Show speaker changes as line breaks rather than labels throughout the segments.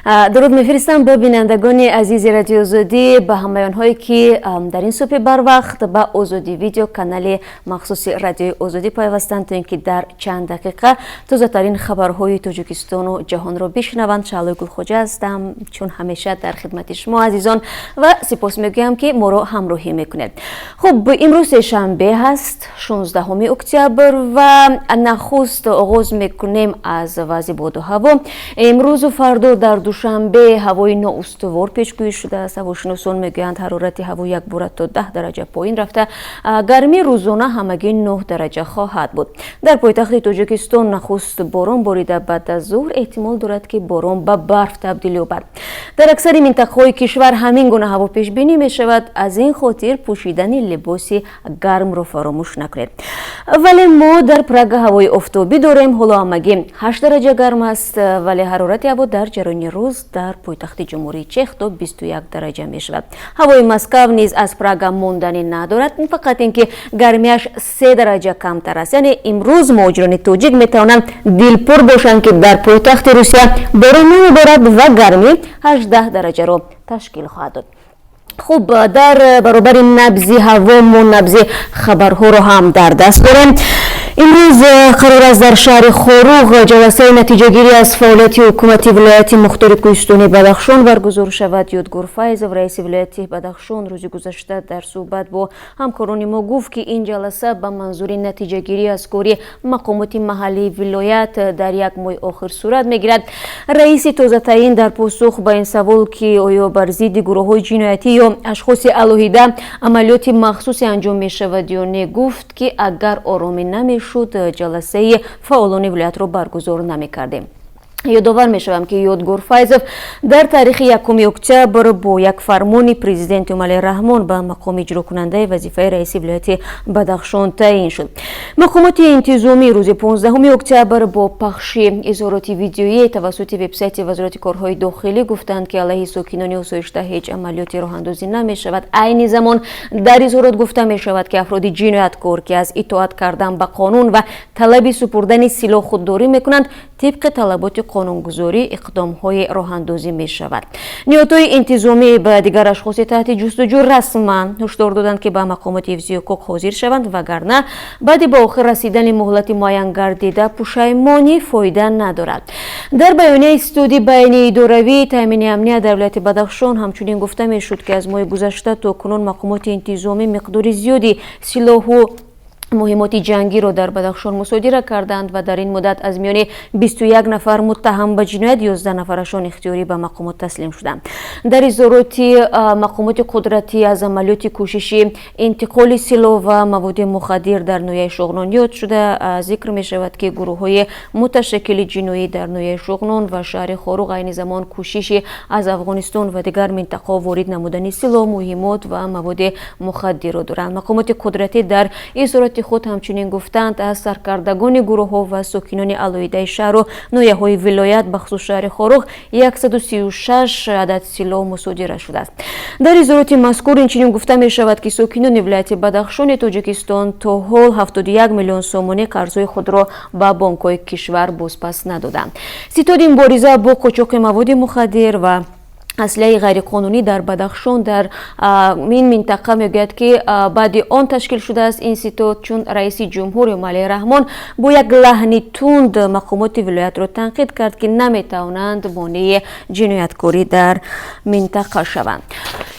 Дуруд мефиристам ба бинандагони азизи Радиои Озодӣ, ба ҳамаи онҳое, ки дар ин субҳи барвақт ба Озодӣ Видео, канали махсуси Радиои Озодӣ, пайвастанд, то ин ки дар чанд дақиқа тозатарин хабарҳои Тоҷикистону ҷаҳонро бишнаванд. Шаҳлои Гулхоҷа ҳастам, чун ҳамеша дар хидмати шумо азизон, ва сипос мегӯям, ки моро ҳамроҳӣ мекунед. Хуб, имрӯз сешанбе ҳаст, 16 октябр, ва нахуст оғоз мекунем аз вазъи боду ҳаво. Имрӯзу фардо дар Душанбе ҳавои ноустувор пешгӯӣ шудааст. Ҳавошиносон мегӯянд, ҳарорати ҳаво якбора то 10 дараҷа поин рафта, гармии рӯзона ҳамагӣ 9 дараҷа хоҳад буд. Дар пойтахти Тоҷикистон нахуст борон борида, баъд аз зуҳр эҳтимол дорад, ки борон ба барф табдил ёбад. Дар аксари минтақаҳои кишвар ҳамин гуна ҳаво пешбинӣ мешавад. Аз ин хотир пӯшидани либоси гармро фаромӯш накунед. Вале мо дар Прага ҳавои офтобӣ дорем. Ҳоло ҳамагӣ 8 дараҷа гарм аст, вале ҳарорати ҳаво дар ҷараёни рӯз дар пойтахти Ҷумҳурии Чех то 21 дараҷа мешавад. Ҳавои Москав низ аз Прага монданӣ надорад, фақат ин ки гармиаш 3 дараҷа камтар аст. Яъне имрӯз муҳоҷирони тоҷик метавонанд дилпур бошанд, ки дар пойтахти Русия борон намеборад ва гармӣ 18 дараҷаро ташкил хоҳад дод. Хуб, дар баробари набзи ҳаво мо набзи хабарҳоро ҳам дар даст дорем. Имрӯз қарор аст дар шаҳри Хоруғ ҷаласаи натиҷагирӣ аз фаъолияти ҳукумати вилояти мухтори кӯҳистони Бадахшон баргузор шавад. Ёдгор Файзов, раиси вилояти Бадахшон, рӯзи гузашта дар суҳбат бо ҳамкорони мо гуфт, ки ин ҷаласа ба манзури натиҷагирӣ аз кори мақомоти маҳаллии вилоят дар як моҳи охир сурат мегирад. Раиси тозатаъин дар посух ба ин савол, ки оё бар зидди гурӯҳҳои ҷиноятӣ ё ашхоси алоҳида амалиёти махсусе анҷом мешавад ё не, гуфт, ки агар оромӣ намешуд, ҷаласаи фаъолони вилоятро баргузор намекардем. Ёдовар мешавам, ки Ёдгор Файзов дар таърихи 1 октябр бо як фармони президенти Эмомалӣ Раҳмон ба мақоми иҷрокунандаи вазифаи раиси вилояти Бадахшон таъин шуд. Мақомоти интизомӣ рӯзи 15 октябр бо пахши изҳороти видеоӣ тавассути вебсайти Вазорати корҳои дохилӣ гуфтанд, ки алайҳи сокинони осоишта ҳеҷ амалиёти роҳандозӣ намешавад. Айни замон дар изҳорот гуфта мешавад, ки афроди ҷинояткор, ки аз итоат кардан ба қонун ва талаби супурдани силоҳ худдорӣ мекунанд, тибқи талаботи қонунгузорӣ иқдомҳои роҳандозӣ мешавад. Ниҳодҳои интизомӣ ба дигар ашхоси таҳти ҷустуҷӯ расман ҳушдор доданд, ки ба мақомоти ҳифзи ҳуқуқ ҳозир шаванд, вагарна баъди ба охир расидани муҳлати муайян гардида пушаймонӣ фоида надорад. Дар баёнияи ситоди байниидоравии таъмини амният дар вилояти Бадахшон ҳамчунин гуфта мешуд, ки аз моҳи гузашта то кунун мақомоти интизомӣ миқдори зиёди силоҳу муҳимоти ҷангиро дар Бадахшон мусодира карданд ва дар ин муддат аз миёни 21 нафар муттаҳам ба ҷиноят 11 нафарашон ихтиёрӣ ба мақомот таслим шуданд. Дар изҳороти мақомоти қудратӣ аз амалиёти кӯшиши интиқоли силоҳ ва маводи мухаддир дар ноҳияи Шоғнон ёд шуда, зикр мешавад, ки гурӯҳҳои муташаккили ҷиноӣ дар ноҳияи Шоғнон ва шаҳри Хоруғ айни замон кӯшиши аз Афғонистон ва дигар минтақаҳо ворид намудани силоҳ, муҳимот ва маводи мухаддирро доранд. Мақомоти қудратӣ дар изҳороти худ ҳамчунин гуфтанд, аз саркардагони гурӯҳҳо ва сокинони алоҳидаи шаҳру ноҳияҳои вилоят, бахусус шаҳри Хоруғ, 136 адад силоҳ мусодира шудааст. Дар изҳороти мазкур инчунин гуфта мешавад, ки сокинони вилояти Бадахшони Тоҷикистон то ҳол 71 миллион сомонӣ қарзҳои худро ба бонкҳои кишвар бозпас надоданд. Ситоди мубориза бо қочоқи маводи мухаддир ва аслиҳаи ғайриқонунӣ дар Бадахшон дар ин минтақа мегӯяд, ки баъди он ташкил шудааст ин ситод, чун раиси ҷумҳур Эмомалӣ Раҳмон бо як лаҳни тунд мақомоти вилоятро танқид кард, ки наметавонанд монеи ҷинояткорӣ дар минтақа шаванд.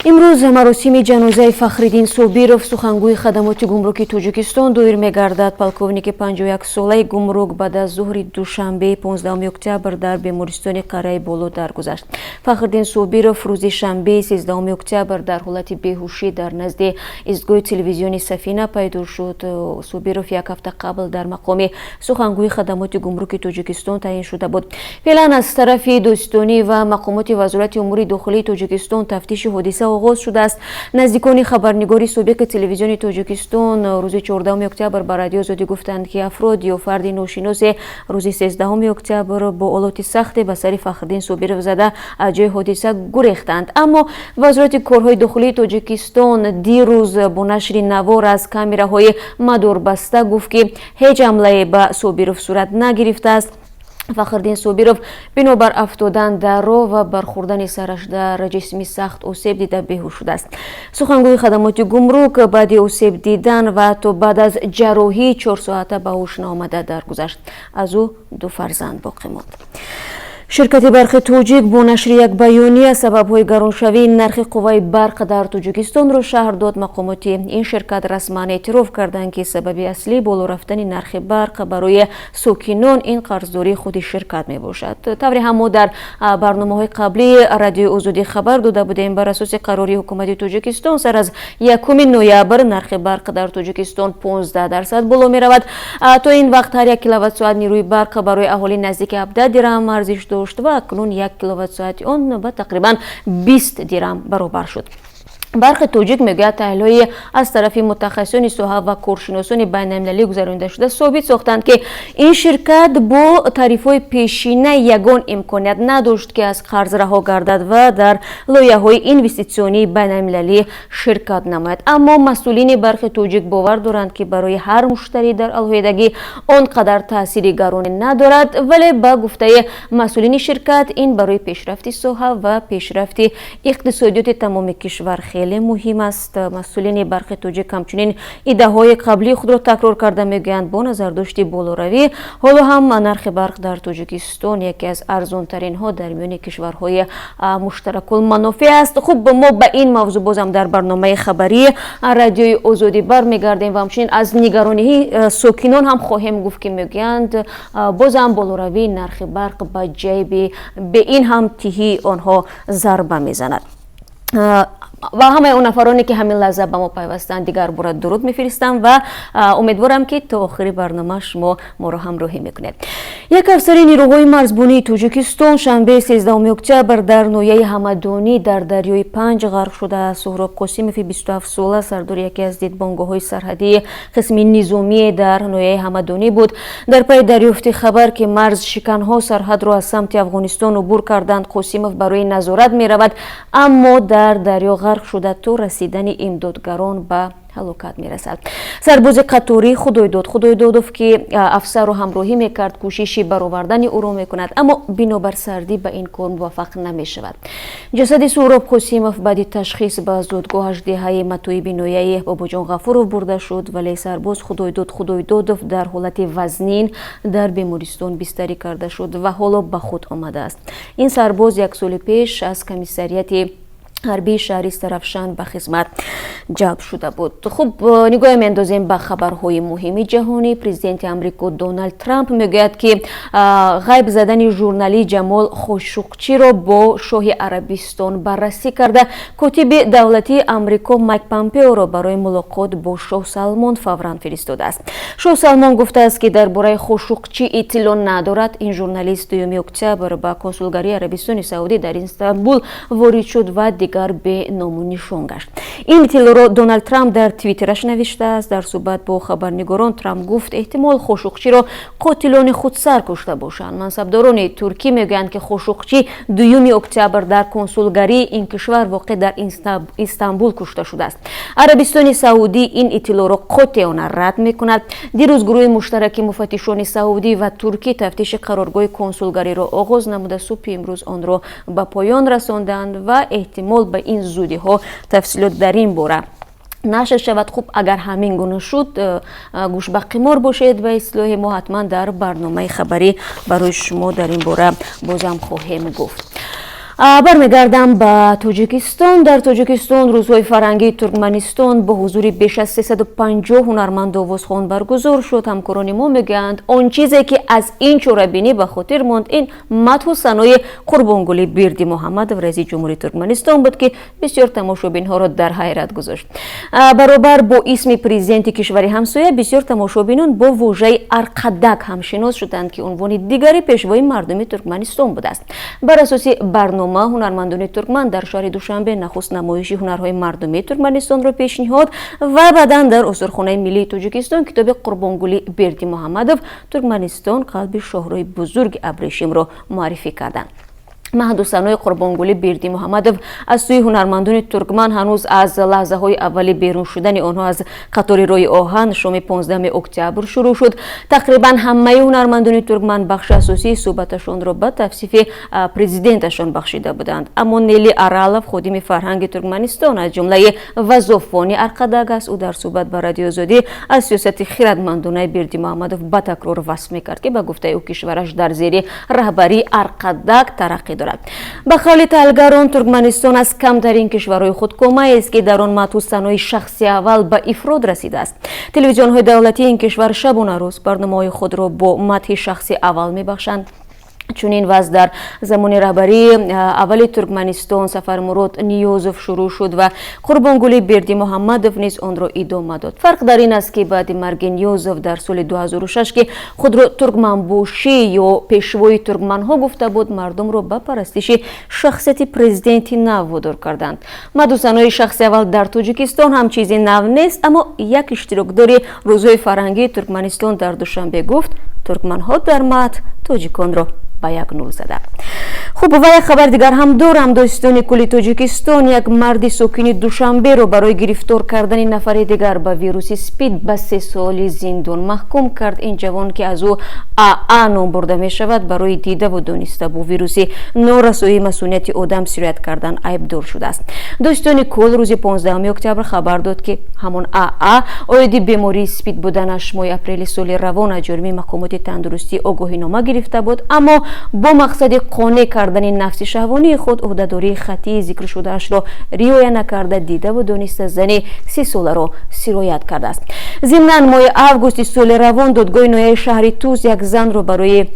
Имрӯз маросими ҷанозаи Фахриддин Собиров, сухангӯи хадамоти гумруки Тоҷикистон, доир мегардад. Полковники 51-солаи гумрук баъд аз зуҳри душанбеи 15 октябр дар бемористони Қарияи Боло даргузашт. Фахриддин Собиров рӯзи шанбеи 13 октябр дар ҳолати беҳушӣ дар назди истгоҳи телевизиони Сафина пайдо шуд. Собиров як ҳафта қабл дар мақоми сухангӯи хадамоти гумруки Тоҷикистон таъин шуда буд. Феълан аз тарафи додситонӣ ва мақомоти Вазорати умури дохилии Тоҷикистон тафтиши ҳодиса оғоз шудааст. Наздикони хабарнигори собиқи Телевизиони Тоҷикистон рӯзи 14 октябр ба Радиои Озодӣ гуфтанд, ки афрод ё фарди ношиносе рӯзи 13 октябр бо олоти сахте ба сари Фахриддин Собиров зада, аз ҷои ҳодиса гурехтанд. Аммо Вазорати корҳои дохилии Тоҷикистон дирӯз бо нашри навор аз камераҳои мадорбаста гуфт, ки ҳеҷ ҳамлае ба Собиров сурат нагирифтааст. Фахриддин Собиров бинобар афтодан дар роҳ ва бархӯрдани сараш дар ҷисми сахт осеб дида, беҳуш шудааст. Сухангӯи хадамоти гумрук баъди осеб дидан ва ҳатто баъд аз ҷарроҳии 4 соата ба ҳуш наомада даргузашт. Аз ӯ ду фарзанд боқӣ монд. Ширкати Барқи Тоҷик бо нашри як баёния сабабҳои гароншавии нархи қувваи барқ дар Тоҷикистонро шарҳ дод. Мақомоти ин ширкат расман эътироф карданд, ки сабаби аслии боло рафтани нархи барқ барои сокинон ин қарздории худи ширкат мебошад. Тавре ҳам мо дар барномаҳои қаблии Радиои Озодӣ хабар дода будем, бар асоси қарори ҳукумати Тоҷикистон сар аз 1 ноябр нархи барқ дар Тоҷикистон 15% боло меравад. То ин вақт ҳар як киловатт-соат нерӯи барқ барои аҳолӣ наздики 17 дирам арзиш дошт ва акнун 1 киловатт-соати он ба тақрибан 20 дирам баробар шуд. Барқи Тоҷик мегӯяд, таҳлилҳои аз тарафи мутахассисони соҳа ва коршиносони байналмилалӣ гузаронида шуда собит сохтанд, ки ин ширкат бо тарифҳои пешина ягон имконият надошт, ки аз қарз раҳо гардад ва дар лоиҳаҳои инвеститсионии байналмилалӣ ширкат намояд. Аммо масъулини Барқи Тоҷик бовар доранд, ки барои ҳар муштарӣ дар алоҳидагӣ он қадар таъсири гароне надорад. Вале ба гуфтаи масъулини ширкат, ин барои пешрафти соҳа ва пешрафти иқтисодиёти тамоми кишвар хеле муҳим аст. Масъулини Барқи Тоҷик ҳамчунин иддаоҳои қаблии худро такрор карда, мегӯянд, бо назардошти болоравӣ ҳоло ҳам нархи барқ дар Тоҷикистон яке аз арзонтаринҳо дар миёни кишварҳои муштаракулманофеъ аст. Хуб, мо ба ин мавзӯъ бозам дар барномаи хабарии Радиои Озодӣ бармегардем ва ҳамчунин аз нигаронии сокинон ҳам хоҳем гуфт, ки мегӯянд, бозам болоравии нархи барқ ба ҷайби бе ин ҳам тиҳии онҳо зарба мезанад. Ва ҳамаи он нафароне, ки ҳамин лаҳза ба мо пайвастанд, дигар бора дуруд мефиристам ва умедворам, ки то охири барнома шумо моро ҳамроҳӣ мекунед. Як афсари нирӯҳои марзбонии Тоҷикистон шанбе, 13 октябр, дар ноҳияи Ҳамадонӣ дар дарёи Панҷ ғарқ шудааст. Суҳроб Қосимови 27 сола сардори яке аз дидбонгоҳҳои сарҳадии қисми низомие дар ноҳияи Ҳамадонӣ буд. Дар пайи дарёфти хабар, ки марзшиканҳо сарҳадро аз самти Афғонистон убур карданд, Қосимов барои назорат меравад, аммо дар дарё ғарқ шуда, то расидани имдодгарон ба ҳалокат мерасад. Сарбози қаторӣ Худойдод Худойдодов, ки афсарро ҳамроҳӣ мекард, кӯшиши баровардани ӯро мекунад, аммо бинобар сардӣ ба ин кор муваффақ намешавад. Ҷасади Суҳроб Қосимов баъди ташхис ба зодгоҳаш, деҳаи Матоиби ноҳияи Бобоҷон Ғафуров, бурда шуд, вале сарбоз Худойдод Худойдодов дар ҳолати вазнин дар бемористон бистарӣ карда шуд ва ҳоло ба худ омадааст. Ин сарбоз як соли пеш аз комиссариати ҳарбии шаҳри Истаравшан ба хизмат ҷалб шуда буд. Хуб, нигоҳе меандозем ба хабарҳои муҳими ҷаҳонӣ. Президенти Амрико Доналд Трамп мегӯяд, ки ғайб задани журналист Ҷамол Хошуқчиро бо шоҳи Арабистон баррасӣ карда, котиби давлатии Амрико Майк Помпеоро барои мулоқот бо шоҳ Салмон фавран фиристодааст. Шоҳ Салмон гуфтааст, ки дар бораи Хошуқчӣ иттилоъ надорад. Ин журналист 2 октябр ба консулгарии Арабистони Саудӣ дар Истанбул ворид шуд ва дигар беному нишон гашт. Ин иттилоъро Доналд Трамп дар Твиттераш навиштааст. Дар суҳбат бо хабарнигорон Трамп гуфт, эҳтимол Хошуқчиро қотилони худсар кушта бошанд. Мансабдорони туркӣ мегӯянд, ки Хошуқчӣ 2 октябр дар консулгарии ин кишвар, воқеъ дар Истанбул, кушта шудааст. Арабистони Саудӣ ин иттилоъро қотеона рад мекунад. Дирӯз гурӯҳи муштараки муфаттишони саудӣ ва туркӣ тафтиши қароргоҳи консулгариро оғоз намуда, субҳи имрӯз онро ба поён расонданд ва эҳтимол ба ин зудиҳо тафсилот дар ин бора нашр шавад. Хуб, агар ҳамин гуна шуд, гӯш ба қимор бошед. Ба истилоҳи мо, ҳатман дар барномаи хабарӣ барои шумо дар ин бора бозам хоҳем гуфт. Бармегардам ба Тоҷикистон. Дар Тоҷикистон рӯзҳои фарҳангии Туркманистон бо ҳузури беш аз 350 ҳунарманду овозхон баргузор шуд. Ҳамкорони мо мегӯянд, он чизе, ки аз ин чорабинӣ ба хотир монд, ин мадҳу санои Қурбонгулӣ Бердимуҳаммадов, раиси ҷумҳури Туркманистон, буд, ки бисёр тамошобинҳоро дар ҳайрат гузошт. Баробар бо исми президенти кишвари ҳамсоя бисёр тамошобинон бо вожаи Арқадаг ҳамшинос шуданд, ки унвони дигари пешвои мардуми Туркманистон будааст. Бар асоси барнома, ҳунармандони туркман дар шаҳри Душанбе нахуст намоиши ҳунарҳои мардумии Туркманистонро пешниҳод ва баъдан дар Осорхонаи миллии Тоҷикистон китоби Қурбонгулӣ Бердимуҳаммадов «Туркманистон: қалби шоҳроҳи бузурги абрешимро муаррифӣ карданд. Маҳду санои Қурбонгулӣ Бердимуҳаммадов аз сӯи ҳунармандони туркман ҳанӯз аз лаҳзаҳои аввали берун шудани онҳо аз қатори роҳи оҳан шоми 15 октябр шурӯъ шуд. Тақрибан ҳамаи ҳунармандони туркман бахши асосии суҳбаташонро ба тавсифи президенташон бахшида буданд. Аммо Нели Аралов, ходими фарҳанги Туркманистон, аз ҷумлаи ваззофони Арқадаг аст. Ӯ дар суҳбат ба Радиои Озодӣ аз сиёсати хирадмандонаи Бердимуҳаммадов ба такрор васф мекард, ки ба гуфтаи ӯ кишвараш дар зери раҳбарии Арқадаг тараққӣ дорад. Ба қавли таҳлилгарон, Туркманистон аз камтарин кишварҳои худкомаест, ки дар он мадҳу санои шахси аввал ба ифрот расидааст. Телевизионҳои давлатии ин кишвар шабона рӯз барномаҳои худро бо мадҳи шахси аввал мебахшанд. Чунин вазъ дар замони раҳбарии аввали Туркманистон Сафармурод Ниёзов шурӯъ шуд ва Қурбонгулӣ Бердимуҳаммадов низ онро идома дод. Фарқ дар ин аст, ки баъди марги Ниёзов дар соли 2006, ки худро туркманбошӣ ё пешвои туркманҳо гуфта буд, мардумро ба парастиши шахсияти президенти нав водор карданд. Мадҳу санои шахси аввал дар Тоҷикистон ҳам чизи нав нест, аммо як иштирокдори рӯзҳои фарҳангии Туркманистон дар Душанбе гуфт, туркманҳо дар мадҳ тоҷиконро ба як нул зада. Хуб, ва як хабар дигар ҳам дорам. Додситони кулли Тоҷикистон як марди сокини Душанберо барои гирифтор кардани нафари дигар ба вируси СПИД ба 3 соли зиндон маҳкум кард. Ин ҷавон, ки аз ӯ Аа ном бурда мешавад, барои дидаву дониста бо вируси норасоии масунияти одам сироят кардан айбдор шудааст. Додситони кул рӯзи 15 октябр хабар дод, ки ҳамон Аа оиди бемории СПИД буданаш моҳи апрели соли равон аз ҷониби мақомоти тандурустӣ огоҳинома гирифта буд, аммо бо мақсади қонеъ кардани нафси шаҳвонии худ ӯҳдадории хаттии зикршудаашро риоя накарда, дидаву дониста зани 30-соларо сироят кардааст. Зимнан, моҳи августи соли равон додгоҳи ноҳияи шаҳри Тӯс як занро барои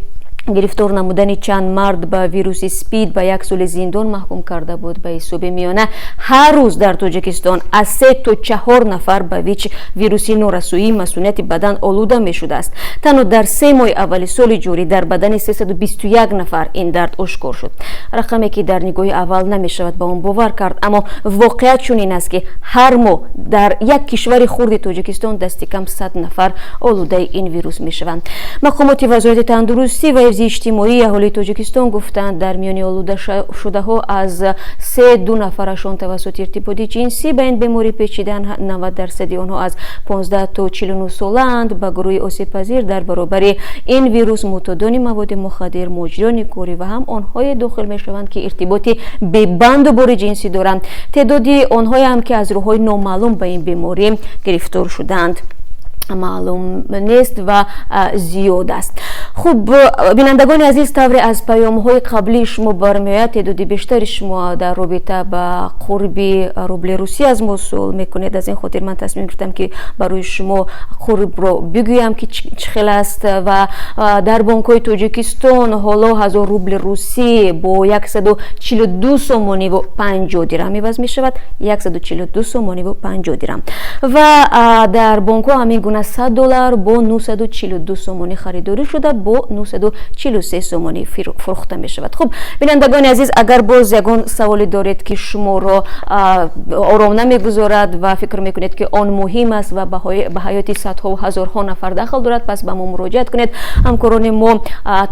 гирифтор намудани чанд мард ба вируси СПИД ба як соли зиндон маҳкум карда буд. Ба ҳисоби миёна ҳар рӯз дар Тоҷикистон аз се то чаҳор нафар ба ВИЧ, вируси норасоии масунияти бадан, олуда мешудааст. Танҳо дар 3 моҳи аввали соли ҷорӣ дар бадани 321 нафар ин дард ошкор шуд, рақаме ки дар нигоҳи аввал намешавад ба он бовар кард. Аммо воқеият чунин аст, ки ҳар моҳ дар як кишвари хурди Тоҷикистон дасти кам 100 нафар олудаи ин вирус мешаванд. Мақомоти Вазорати тандурустӣ ва ҳифзи иҷтимоии аҳолии Тоҷикистон гуфтанд, дар миёни олудашудаҳо аз се ду нафарашон тавассути иртиботи ҷинсӣ ба ин беморӣ печиданд. 90 дарсади онҳо аз 15 то 49 солаанд. Ба гурӯҳи осебпазир дар баробари ин вирус мӯътодони маводи мухаддир, муҳоҷирони корӣ ва ҳам онҳое дохил мешаванд, ки иртиботи бебанду бори ҷинсӣ доранд. Теъдоди онҳоеам, ки аз роҳҳои номаълум ба ин беморӣ гирифтор шуданд, маълум нест ва зиёд аст. Хуб, бинандагони азиз, тавре аз паёмҳои қаблии шумо бармеояд, теъдоди бештари шумо дар робита ба қурби рубли русӣ аз мо суол мекунед. Аз ин хотир ман тасмим гирифтам, ки барои шумо қурбро бигӯям, ки чӣ хел аст. Ва дар бонкҳои Тоҷикистон ҳоло 1000 рубли русӣ бо 142 сомониву 50 дирам иваз мешавад, 142 сомониву 50 дирам. Ва дар бонкҳо ҳамин гуна 100 доллар бо 942 сомонӣ харидорӣ шуда, бо 943 сомонӣ фурӯхта мешавад. Хуб, бинандагони азиз, агар боз ягон саволе доред, ки шуморо ором намегузорад ва фикр мекунед, ки он муҳим аст ва ба ҳаёти садҳову ҳазорҳо нафар дахл дорад, пас ба мо муроҷиат кунед. Ҳамкорони мо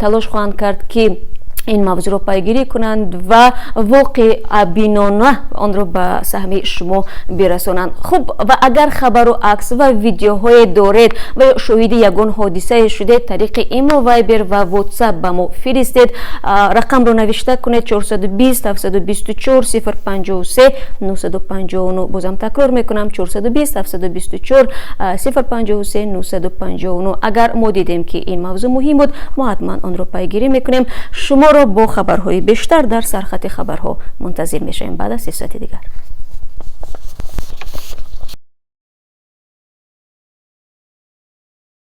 талош хоҳанд кард, ки ин мавзӯъро пайгирӣ кунанд ва воқеъбинона онро ба саҳми шумо бирасонанд. Хуб, ва агар хабару акс ва видеоҳое доред ва ё шоҳиди ягон ҳодисае шудед, тариқи имо, Вайбер ва Ватсап ба мо фиристед. Рақамро навишта кунед: 420 724 053 959. Бозам такрор мекунам: 420 724 053 959. Агар мо дидем, ки ин мавзӯъ муҳим буд, мо ҳатман онро пайгирӣ мекунем. Шуморо бо хабарҳои бештар дар сархати хабарҳо мунтазир мешавем баъд аз 3 соати дигар.